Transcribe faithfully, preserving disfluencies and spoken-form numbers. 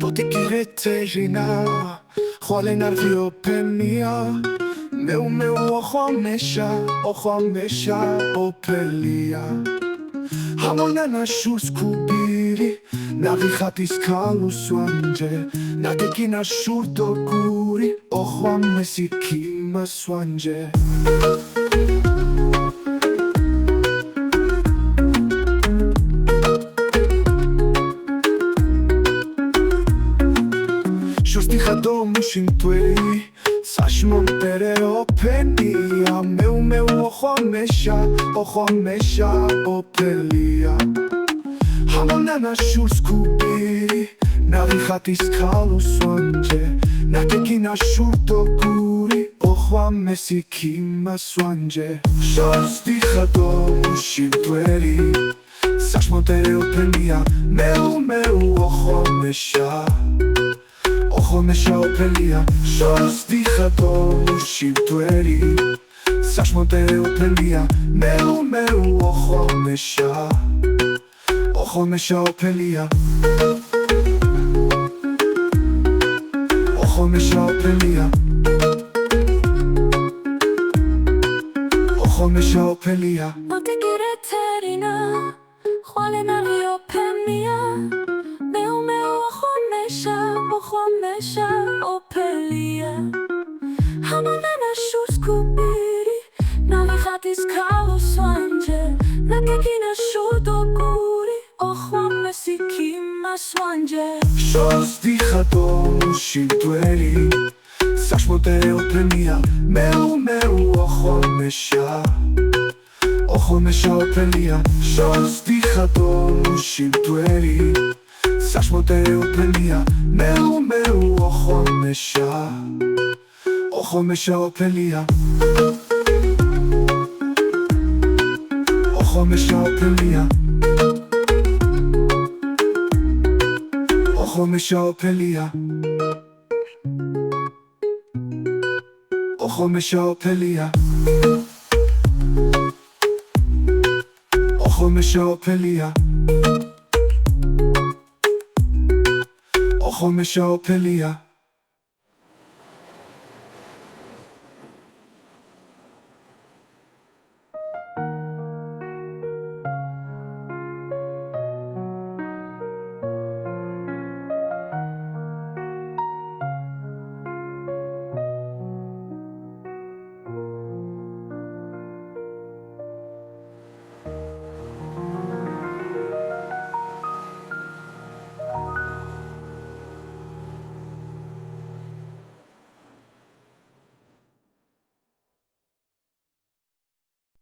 ოტი გირეთერინა, ხვალენარიო ფენია, მეუ მეუ ოხვამეშა, ოხვამეშა ოპელია. ჰამონანა შურს ქუბირი, ნაღი ხატის ქალო სვანჯე, ნაკეკინა შურდო გური, ოხვამესი ქიმა სვანჯე. შურს დიხადო მუშინ ტვერი, საშმო მტერეო ფენია, მეუ მეუ ოხვამეშა, ოხვამეშა ოპელია. ჰამონანა შურს ქუბირი, ნაღი ხატის ქალო სვანჯე, ნაკეკინა შურდო გური, ოხვამესი ქიმა სვანჯე. შურს დიხადო მუშინ ტვერი, საშმო მტერეო ფენია, მეუ მეუ ოხვამეშა, ოხვამეშა ოპელია. შურს დიხადო მუშინ ტვერი, საშმო მტერეო ფენია, მეუ მეუ ოხვამეშა, ოხვამეშა ოპელია. ოხვამეშა ოპელია. ოხვამეშა ოპელია. ოტი გირეთერინა, ხვალენარიო ფენია, მეუ მეუ ოხვამეშა, ოხვამეშა ოპელია. ჰამონანა შურს ქუბირი, ნაღი ხატის ქალო სვანჯე, ნაკეკინა შურდო გური, ოხვამესი ქიმა სვანჯე. შურს დიხადო მუშინ ტვერი, საშმო მტერეო ფენია, მეუ მეუ ოხვამეშა, ოხვამეშა ოპელია. შურს დიხადო მუშინ ტვერი, საშმო მტერეო ფენია, მეუ მეუ ოხვამეშა, ოხვამეშა ოპელია. ოხვამეშა ოპელია. ოხვამეშა ოპელია. ოხვამეშა ოპელია. ოხვამეშა ოპელია. ოხვამეშა ოპელია.